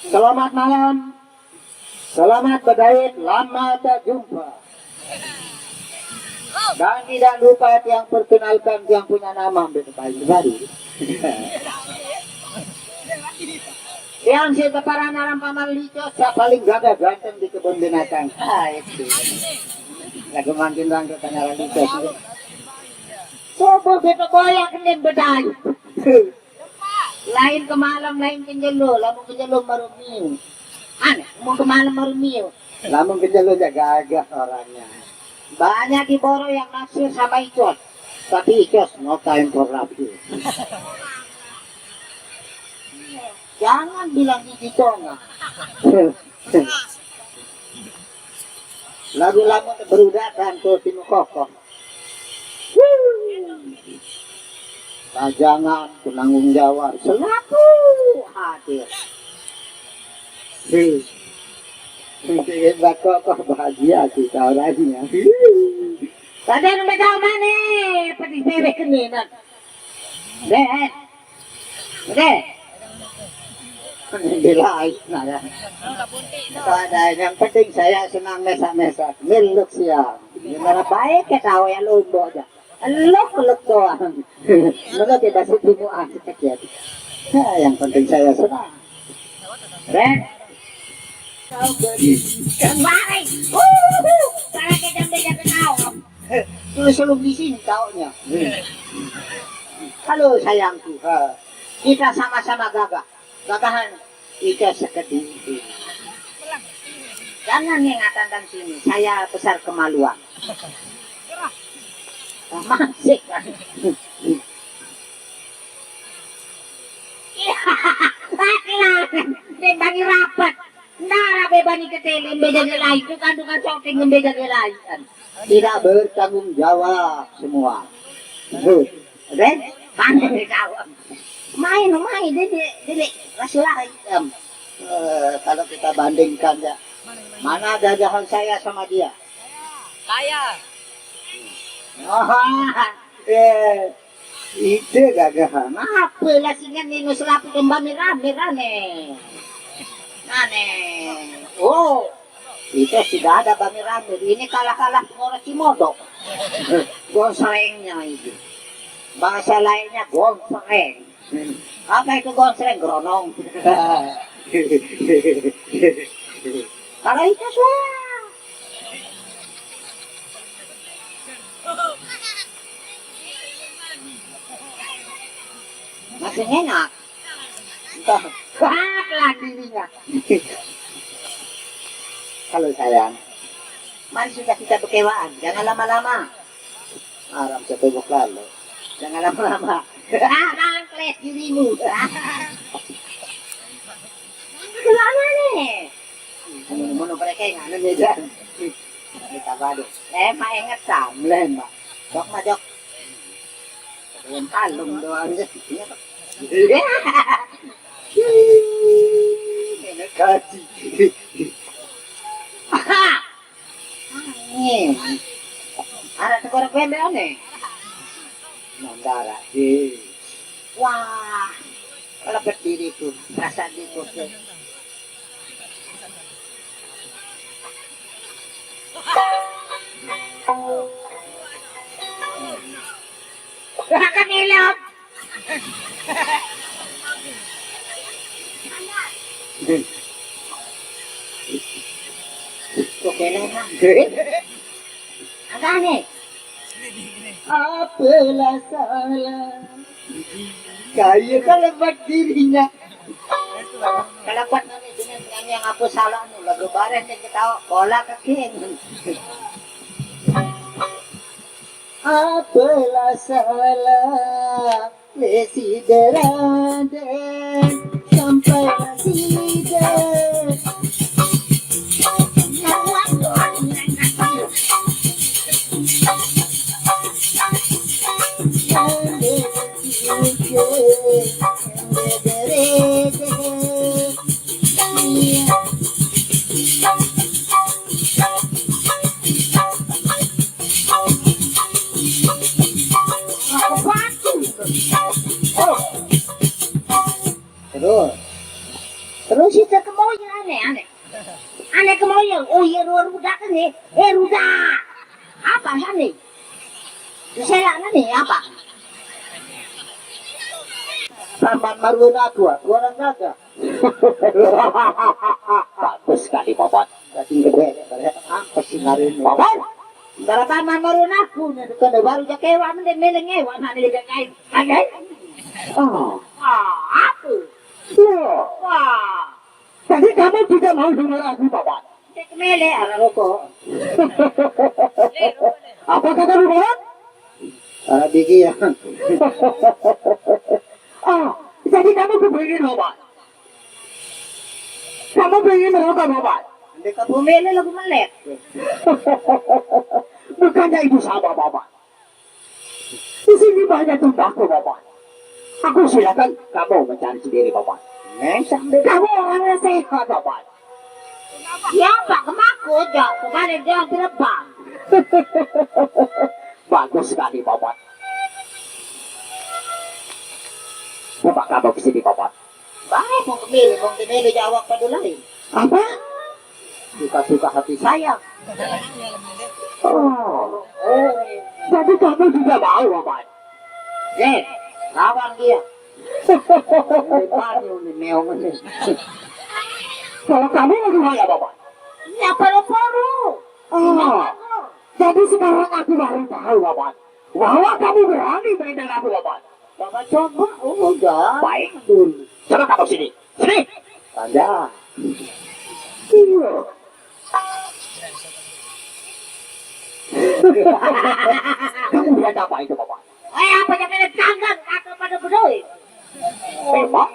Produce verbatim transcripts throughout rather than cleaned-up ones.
Selamat malam. Selamat bedait, lama tak jumpa. Dan tidak lupa tiang perkenalkan tiang punya nama, ambil baik baru. Tiang si teparan aran paman Licos, yang paling gagah ganteng di kebun binatang. Ah, itu. Lagu mangkin bang ke tengah Licos. Coba beta goyak nih bedait. Lain ke malam, lain ke jelo, lamun ke jelo baru miu. Aneh, mau ke malam baru miu. Lamun ke jelo aja gagah orangnya. Banyak di Boro yang naksir sama Icos. Tapi Icos no time for love you. Jangan bilang gigi tonga. Lagu lama berudakan tuh timu kokoh. Pajangan penanggung jawab selaku hadir. Hei. Mungkin bakal kok bahagia kita orangnya. Tadi yang tahu mana? Pedih bebek keminan. Deh. Oke. Belain, nah, ya. Itu ada yang penting saya senang mesak-mesak. Miluk siang. Gimana baik ya tahu ya, lombok aja. Elok-elok doang. Mana tidak sih timu asik aja. Nah, yang penting saya senang. Red. Kemarin. Wuhu. Para kita beda tahu. Terus lu di sini taunya. Halo sayangku. Ha. Kita sama-sama gagah. Gagahan kita sekedih. Jangan ingatan dan sini. Saya besar kemaluan. Masih. Iya. Bagi rapat. Nara bebani ketele, beda gelai. Itu kandungan shooting, beda gelai. Tidak bertanggung jawab semua. Tuh. Oke? Mana nih kawan? Main, main. Dia, dia, dia, dia, masih lari. Em. Eh, kalau kita bandingkan ya, mana gagahan saya sama dia? Saya. Oh, eh, ide gagahan. Apa lah singan ni nus lapu kembang ni rame-rame. Nane. Oh, itu sudah ada bami rame. Ini kalah-kalah pengurus Cimodo. Gonsrengnya itu. Bahasa lainnya gonsreng. Apa itu gonsreng? Gronong. Kalau itu suah. Masih enak. Wah, pelan dirinya. Halo sayang. Mari sudah kita berkewaan, jangan lama-lama. Aram setobok lalu. Jangan lama-lama. Ah, bangkles dirimu. Lama nih. Mono-mono mereka yang anu nih, Jan. Kita balik. Eh, mak inget samlen, mak. Jok, mak, jok. Yang kalung doang, ya. Iya, Pak. Enak hati. Aha! Angin. Anak tengkorak bembe aneh. Mandara, eh. Wah, kalau berdiri itu, perasaan itu. Wah, kan elok. Oke, nah. Agak aneh. Apalah salah. Kayak kelebat dirinya. Kelebat nanti dengan nyanyi yang apa salah nu, lagu bareng yang ketawa, bola kaki. Apalah salah. Wesi derade sampai sida. Terus. Kemoyang aneh, aneh. Aneh kemoyang. Oh iya, dua rudak ni. Eh, rudak. Apa sana ni? Diselak ni apa? Paman maruan aku, aku orang gagah. Bagus sekali, Paman. Daging gede, apa sih hari ini? Paman! Bara paman maruan aku ni, bukan baru jak ewa, mending meleng ewa, mana dia kain. Kain? Oh. Ah, apa? Iya. Wah. Jadi kamu tidak mau dengar aku, Paman? Cek mele, arah rokok. Apa kata lu, Paman? Arah bigi ya. Ah, jadi kamu kepingin, Paman? Kamu pengen merokok, Paman? Nanti ke bumi ini lagu melek. Bukannya itu sama, Paman. Di sini banyak tumbako, Paman. Aku silakan kamu mencari sendiri, Paman. Neng sambil kamu orangnya sehat, Paman. Ya, Pak, kemaku aja. Kemarin dia hampir bang. Bagus sekali, Paman. Coba kamu ke sini, Paman. Baik, mau kemili, mau kemili jawab pada lain. Apa? Suka-suka hati saya. Oh, oh. Jadi kamu juga mau, Paman? Eh, lawan dia. Ini banyu nih, meong ini. Kalau kamu mau gimana, Paman? Ya, paru-paru. Oh, jadi sekarang aku baru tahu, Paman, bahwa kamu berani merendahkan aku, Paman. Bapak coba, oh, udah. Baik. Coba kamu sini. Sini. Ada. Iya. Kamu lihat apa itu, Paman? Eh, apa yang kena tanggang atau pada bedoi? Memang.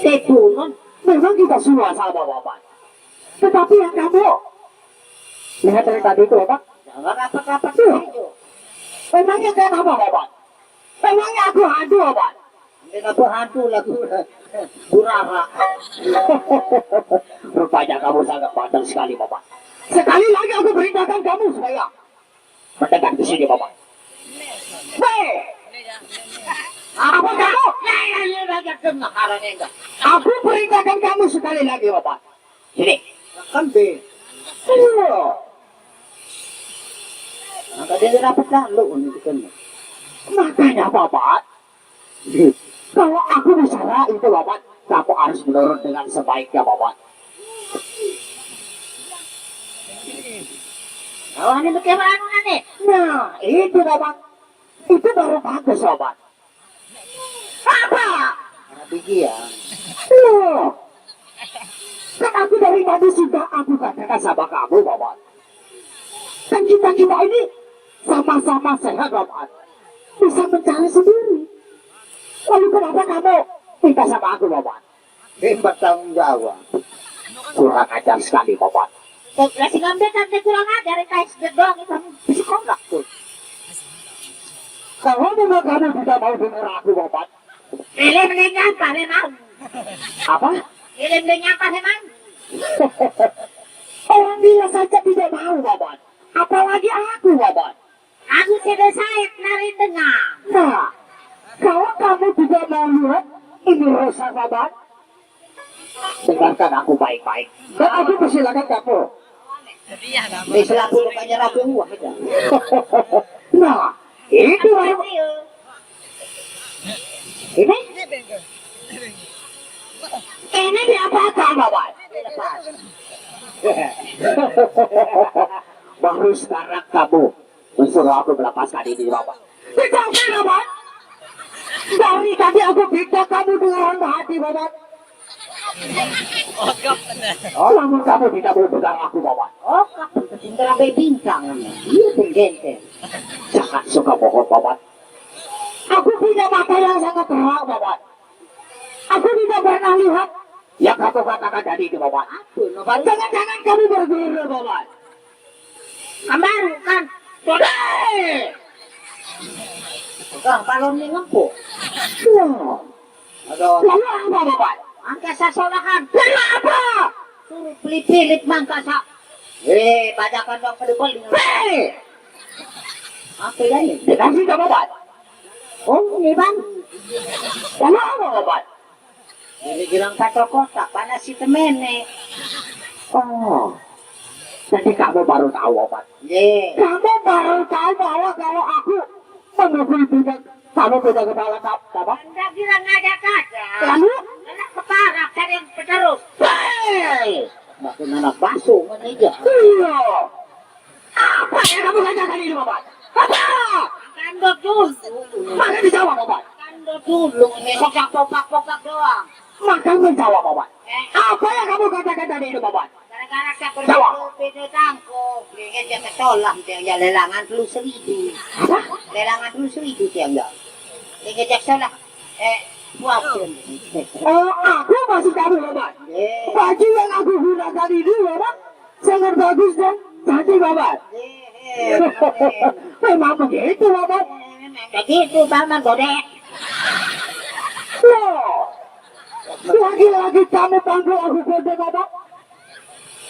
Itu kan. Memang kita semua sama, Paman. Tetapi yang kamu lihat dari tadi itu, Paman. Jangan rapat-rapat. Iya. Memangnya kenapa, Paman? Emangnya aku hantu, Paman? Kenapa hantu lagu Burara? Rupanya kamu sangat bandel sekali, Paman. Sekali lagi aku perintahkan kamu supaya mendekat ke sini, Paman. Hei! Apa kamu? Ya, ya, ya, ya, ya, dengar, enggak. Aku perintahkan kamu sekali lagi, Paman. Sini. Kan be. Iya. Maka dia dapat lalu ini kan. Makanya, Paman, kalau aku bicara itu, Paman, kamu harus menurut dengan sebaiknya, Paman. Kalau ini pakai anu nih. Nah, itu, Paman. Itu baru bagus, Paman. Apa? Karena pikiran. Loh. Kan aku dari tadi sudah aku katakan sama kamu, Paman. Kan kita-kita ini sama-sama sehat, Paman. Bisa mencari sendiri. Lalu kenapa kamu minta sama aku, Paman? Dia bertanggung jawab. Kurang ajar sekali, Paman. Lah, si Ngambe kan dia kurang ajar, yang kayak sedot doang itu, sekolah tuh. Kalau memang kamu tidak mau dengar aku, Paman. Pilih mending nyampah, memang. Apa? Pilih mending nyampah, memang. Orang dia saja tidak mau, Paman. Apalagi aku, Paman. Aku sudah saya kemarin dengar. Nah, kalau kamu tidak mau lihat, ini rusak, Paman. Dengarkan aku baik-baik. Dan aku persilakan kamu. Ini selaku bukannya rapi wah aja. Nah, itu baru. Ini? Ini diapakan, Bapak? Baru sekarang kamu mensuruh aku melepaskan ini, Bapak. Tidak, Bapak. Dari tadi aku pinta kamu dengan rendah hati, Bapak. Oh, namun kamu tidak mau pegang aku, Bapak. Oh, kamu ketinggalan bintang. Iya, penggenten. Jangan suka bohong, Bapak. Aku punya mata yang sangat terang, Bapak. Aku tidak pernah lihat yang kamu katakan tadi itu, Bapak. Apa? Jangan-jangan kamu berguru, Bapak. Kembaru kan. Hei! Pegang balon ni ngempuk. Wah. Aduh. Lalu apa, Bapak? Angkasa solahan. Lalu apa? Suruh pilih-pilih mangkasa. Eh, bajakan dong pada beli. Hei! Apa ya ni? Dikasih sama Bapak. Oh, ini, Bang. Lalu apa, Bapak? Ini girang satu kotak, panas si temene. Oh, jadi kamu baru tahu, Paman? Ye. Kamu baru tahu bahwa kalau aku memukul pinggang, kamu punya kepala kap-, apa? Anda bilang ngajak aja. Lalu? Kena keparak, cari yang penerus. Hei! Makin anak baso, mana aja? Iya. Apa yang kamu katakan ini, Paman? Apa? Kandot dulu. Mana dijawab, Paman? Kandot dulu, ini sosok popak-popak doang. Maka menjawab, Paman. Eh. Apa yang kamu katakan tadi itu, Paman? Gara-gara saya Jawab. Berpindah tangkuk, ingat dia ketolak, dia ya lelangan dulu seribu. Apa? Lelangan dulu seribu dia enggak. Ingat dia salah. Eh, buat. Oh, aku masih tahu, Paman. Eh. Baju yang aku gunakan ini, Paman, sangat bagus dan cantik, Paman. Eh, eh, eh. Memang begitu, Paman. Memang begitu, Paman, godek. Loh, lagi-lagi kamu panggil aku godek, Paman?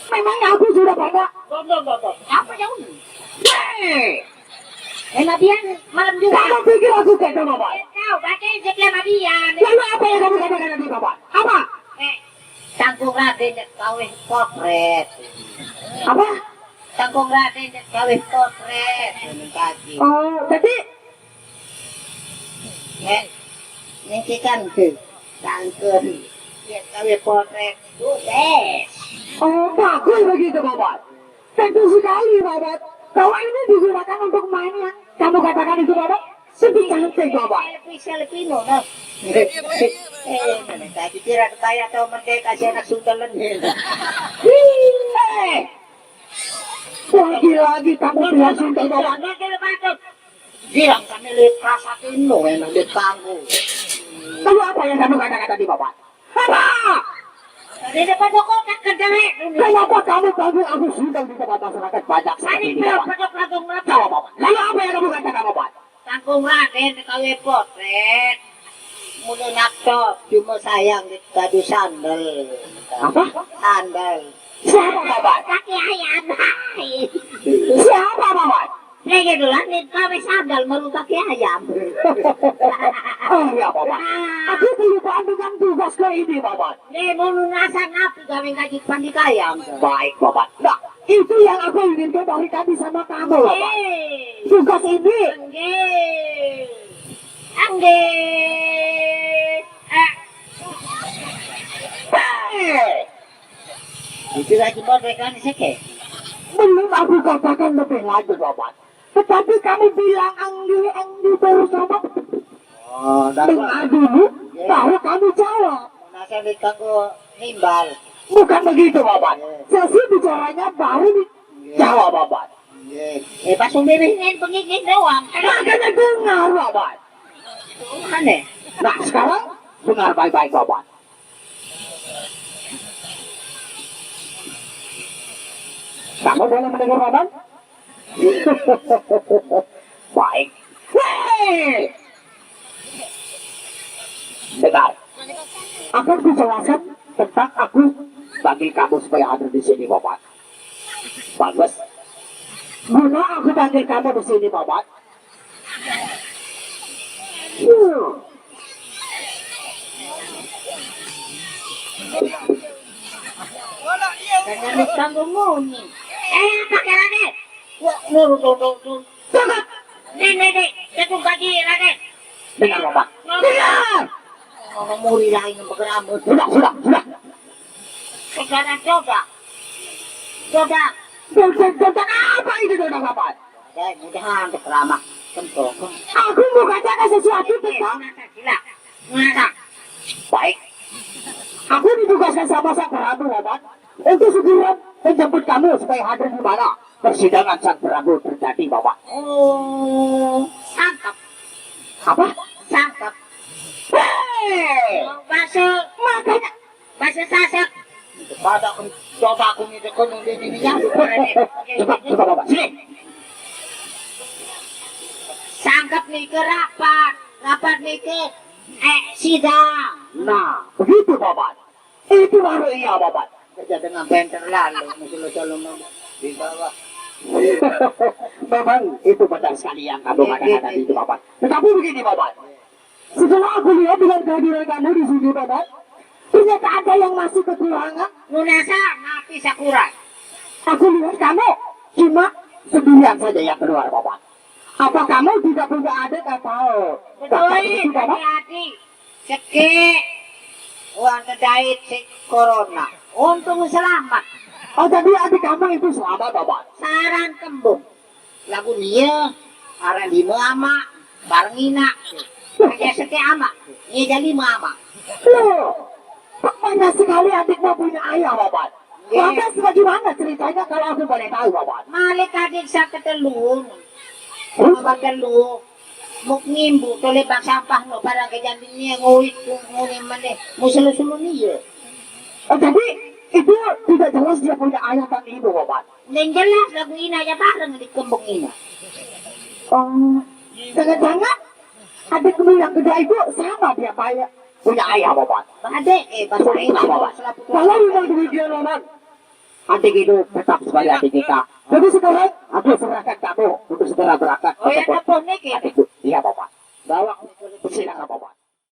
Memangnya aku sudah banyak? Gondong, gondong. Apa yang ini? Hei! Enak dia malam juga. Kamu pikir aku gagah, Bapak? Tahu, baca aja dia sama dia. Lalu apa yang kamu katakan tadi, Bapak? Apa? Eh, tanggung Raden kawin potret. Apa? Tanggung Raden kawin potret. Tadi. Oh, jadi Eh, niki kan ke tangkun. Ya, kawin potret. Buset. Oh, bagus begitu, Bapak. Tentu sekali, Bapak. Kalau ini digunakan untuk main yang kamu katakan itu, Bapak, lebih cantik, Bapak. Selfie, selfie, no, no. Eh, mana tadi kira kaya atau merdeka, si anak sundelen. Eh, lagi-lagi kamu bilang sundel, Bapak. Bilang kami lihat rasa tino yang ditanggung. Lalu apa yang kamu katakan tadi, Bapak? Apa? Di depan toko tak kedelek. Kenapa kamu ganggu aku sudah di tempat masyarakat banyak seperti ini, Bapak? Jawab, Bapak. Lalu apa yang kamu katakan, Bapak? Tanggung Raden kawin potret. Mulai naktok, cuma sayang di tadi sandal. Apa? Sandal. Siapa, Bapak? Kaki ayam. Siapa, Bapak? Saya duluan nih, kawin sandal, baru kaki ayam. Oh, ya, Bapak. Ah. Aku kelupaan dengan tugas ke ini, Bapak. Nih, mau lunasan apa, kawin kaji pandikayam. Baik, Bapak. Nah, itu yang aku inginkan dari tadi sama kamu, Bapak. Eh. Tugas ini. Nggih. Nggih. Eh. Eh. Itu lagi mau pegang seke. Belum aku katakan lebih lanjut, Bapak. Tetapi kamu bilang anggi, anggi terus, Bapak. Oh, dah, dengar dulu, baru kamu jawab. Nah, saya dikanggo nimbal. Bukan begitu, Bapak. Iya. Sesi bicaranya baru dijawab, Bapak. Iya. Eh, pas umbir ini bengik-bengik doang. Makanya dengar, Bapak. Aneh. Nah, sekarang dengar baik-baik, Bapak. Kamu boleh mendengar, Bapak? Baik. Hei! Dengar. Akan kujelaskan tentang aku panggil kamu supaya hadir di sini, Bapak. Bagus. Guna aku panggil kamu di sini, Bapak. Hmm. Jangan ditanggung muni. Eh, pakai lagi. Wah, nurut, nurut, nurut. Tunggu. Nih, nih, nih. Jatuh gaji, Raden. Dengar, Bapak. Dengar. Orang muri lain yang bergeramut. Sudah, sudah, sudah. Saudara Joda. Joda. Joda, Joda apa itu, Joda, Bapak? Ada mudahan untuk ramah. Tentu. Aku mau katakan sesuatu tentang. Gila. Mana? Baik. Aku ditugaskan sama Sang Prabu, Bapak, untuk segera menjemput kamu supaya hadir di mana persidangan Sang Prabu terjadi, Bapak. Oh, sangkep. Apa? Sangkep. Hei! Bahasa makanya bahasa Sasak. Pada coba aku nih, kau nunggu dirinya. Coba, coba, Bapak. Sini. Sangkep nih ke rapat. Rapat nih ke Eh, sidang. Nah, begitu, Bapak. Itu baru iya, Bapak. Kerja dengan penter lalu, mesti lo selalu mem-, di bawah. Memang itu benar sekali yang kamu katakan tadi itu, Bapak. Tetapi begini, Bapak. Setelah aku lihat dengan kehadiran kamu di sini, Bapak, Ternyata ada yang masih kekurangan. Nunasa mati sakuran. Aku lihat kamu cuma sendirian saja yang keluar, Bapak. Apa kamu tidak punya adik atau kakak? Betul, begitu, Bapak? Adik-adik. Seke. Uang kedait si corona. Untung selamat. Oh, jadi adik kamu itu selamat, Bapak? Sarang kembung. Lagu nia, arah lima ama, bareng ina. Hanya seke ama, nia jadi lima ama. Loh, kok banyak sekali adikmu punya ayah, Bapak? Iya. Lantas bagaimana ceritanya kalau aku boleh tahu, Bapak? Malik adik saya ketelu. Hah? Sama telu. Muk ngimbu, tole bak sampah no, barang kejambi nia nguit, nguni mene, muselu-selu nia. Oh, jadi itu tidak jelas dia punya ayah dan ibu, Bapak? Yang jelas lagu ina ya bareng di kembung ina. Oh, jangan-jangan adikmu yang kedua itu sama dia punya, punya ayah, Bapak? Bade, eh, bahasa Ina, Bapak. Kalau memang demikian, Bapak, adik itu tetap sebagai adik kita. Jadi sekarang aku serahkan kamu untuk segera berangkat ke tempat adikku.